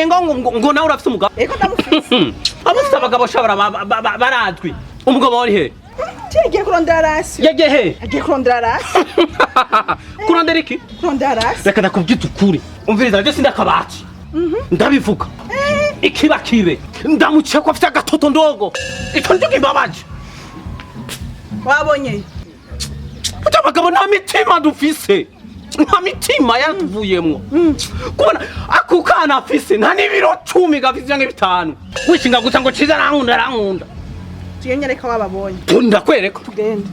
Uzanire ngo nawe urafise umugabo? Ego, ndamufise. Abafise abagabo shabara barazwi. Umugabo wari he? Yagiye kurondera ration. Yagiye he? Agiye kurondera ration. Kurondera iki? Kurondera ration. Reka ndakubwita ukuri, umviriza, je sindakabati, ndabivuga ikiba kibe. Ndamuciye ko afite agatoto ndogo, ico nicyo kimbabaje. Wabonye? Burya abagabo nta mitima dufise, nta mitima yaratuvuyemwo. Kubona ako kana afise, nta n'ibiro 10 gafise canke 5, wishinga gusa ngo ciza arankunda, arankunda. Tuye, nyereka wababonye. Ndakwereka. Tugende.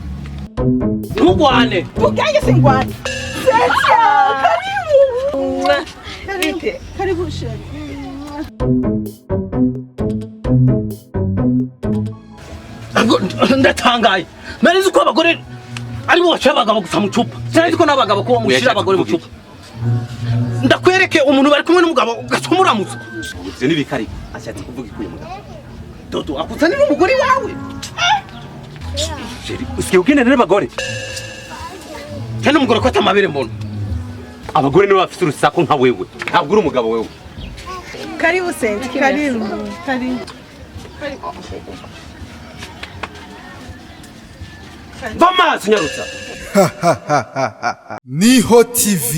Ntugwane. Tugende, singwane. Cynthia, karibu. Bite? Karibu, chérie. Ahubwo ndatangaye, nari nzi ko abagore aribo bashira abagabo gusa mu cupa, sinari nzi ko n'abagabo ko mushira abagore mu cupa. Ndakwereke umuntu bari kumwe n'umugabo ugaca umuramutsa. Ivyo n'ibikariko ashatse kuvuga ikuye mugabo. Dodo akuzanira umugore wawe. Chéri, usigaye ugendana n'abagore? Cyane umugore ko atamabere mbona. Abagore nibo bafise urusaku nka wewe, ntabwo uri umugabo wewe. Karibu, Cynthia. Karibu. Karibu. Va amazi, nyarutsa. Niho TV.